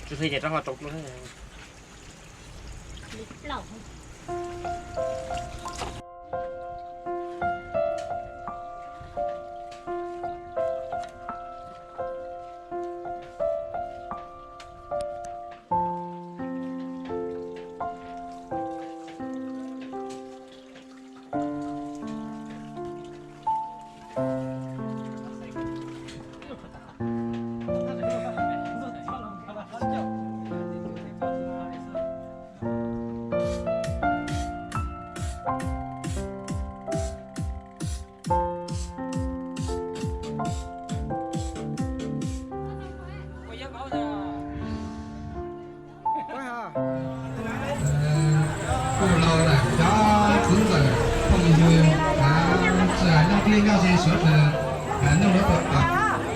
Tsis hli ces rau ho rau dua. Kuj los lawm cov txwv ntxawm phooj ywg, tsis hais nyob deb nyob ze suav dlawg, nyob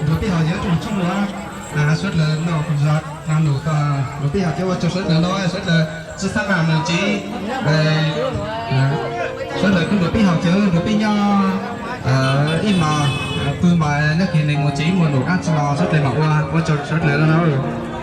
nruab pij haum cawv tsoom tshooj luag, suav dlawg noj zog nruab pij haum cawv ua tsaug suav dlawg los suav dlawg tsi xab nam nws tsi, suav dlawg kuj nruab pij haum cawv nruab pij nyob ib hmos, pw mas nyob kiag neeg mus tsev ib muag num dab tsi los suav dlawg mam ua, ua tsaug suav dlawg los nawb.